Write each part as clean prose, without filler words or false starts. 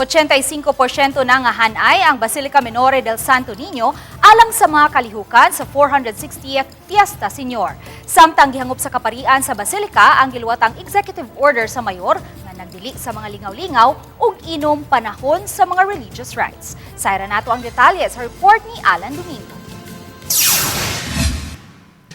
85% na nga hanay ang Basilica Minore del Santo Niño alang sa mga kalihukan sa 460th Fiesta Señor. Samtang gihangop sa kaparian sa Basilica ang giluwatang executive order sa mayor nga nagdili sa mga lingaw-lingaw ug inom panahon sa mga religious rites. Sayra nato ang detalye sa report ni Alan Domingo.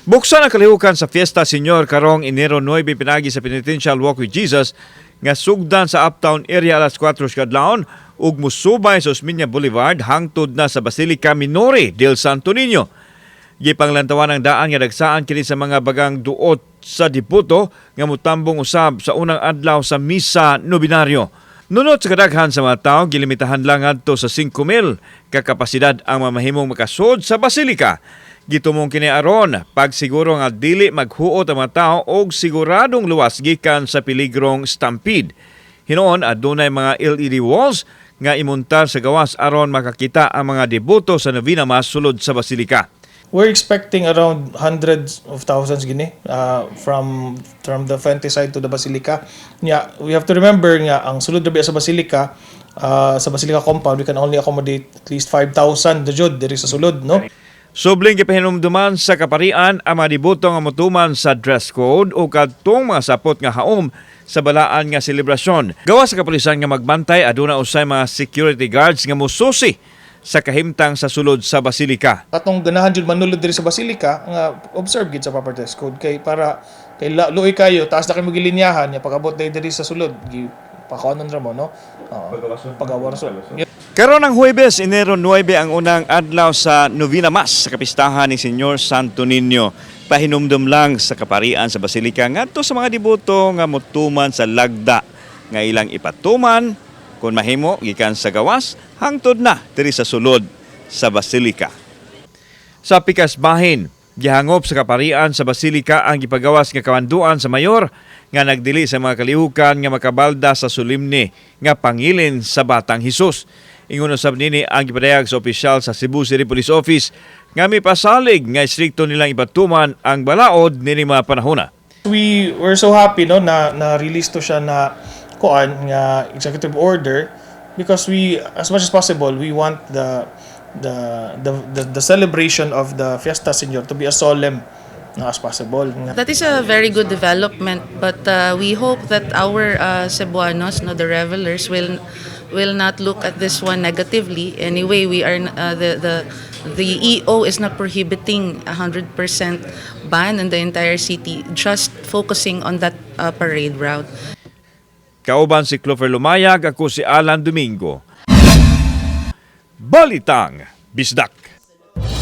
Buksan ang kalihukan sa Fiesta Señor karong Enero 9 pinagi sa Penitential Walk with Jesus nga sugdan sa Uptown area alas 4 sa kadlawon ug musubay sa Osmeña Boulevard hangtod na sa Basilica Minore del Santo Niño. Gipanglantawan ang daan nga dagsaan kini sa mga bagang duot sa deboto nga mutambong usab sa unang adlaw sa Misa Nobinaryo. Nunot sa kadaghan sa mga tawo, gilimitahan lang ngadto sa 5,000 ka kapasidad ang mamahimong makasud sa basilika. Gitumong kini aron pagsiguro nga dili maghuot ang mga tao og siguradong luwas gikan sa piligrong stampede. Hinuon adunay mga LED walls nga imuntar sa gawas aron makakita ang mga deboto sa novena mass sulod sa basilika. We're expecting around hundreds of thousands gini from the Fuente side to the Basilica. Nya, we have to remember nga ang sulod ra sa Basilica, sa Basilica compound, we can only accommodate at least 5,000 na jud diri sa sulod, no? Subling gipahinumduman sa kaparian ang mga deboto nga motuman sa dress code o kadtong mga sapot nga haom sa balaan nga selebrasyon. Gawas sa kapulisan nga magbantay, aduna usay mga security guards nga mususi sa kahimtang sa sulod sa basilika. Katong ganahan jud manulod diri sa Basilica nga observe gid sa proper dress code kay para kay luoy kayo, taas na kay magilinyahan nya pag-abot diri diri sa sulod gi pakuanon ra mo, no? Oo. Pagawason. Karon ang Huwebes, Enero 9, ang unang adlaw sa Novena Mass sa kapistahan ni Señor Santo Niño. Pahinumdum lang sa kaparian sa basilika ngadto sa mga deboto nga motuman sa lagda nga ilang ipatuman kung mahimo gikan sa gawas hangtod na diri sa sulod sa basilika. Sa pikas bahin, gihangop sa kaparian sa basilika ang gipagawas nga kamanduan sa mayor nga nagdili sa mga kalihukan nga makabalda sa solemne nga pangilin sa Batang Hesus. Ingon usab nini ang gipadayag sa opisyal sa Cebu City Police Office nga mipasalig nga istrikto nilang ipatuman ang balaod nini mga panahona. We were so happy, no, na na release to siya na kuan nga executive order because we, as much as possible, we want the celebration of the Fiesta Señor to be as solemn na as possible. That is a very good development, but we hope that our Cebuanos, no, the revelers, will not look at this one negatively. Anyway, we are the EO is not prohibiting 100% ban in the entire city, just focusing on that parade route. Kauban si Clover Lumayag, ako si Alan Domingo. Balitang Bisdak.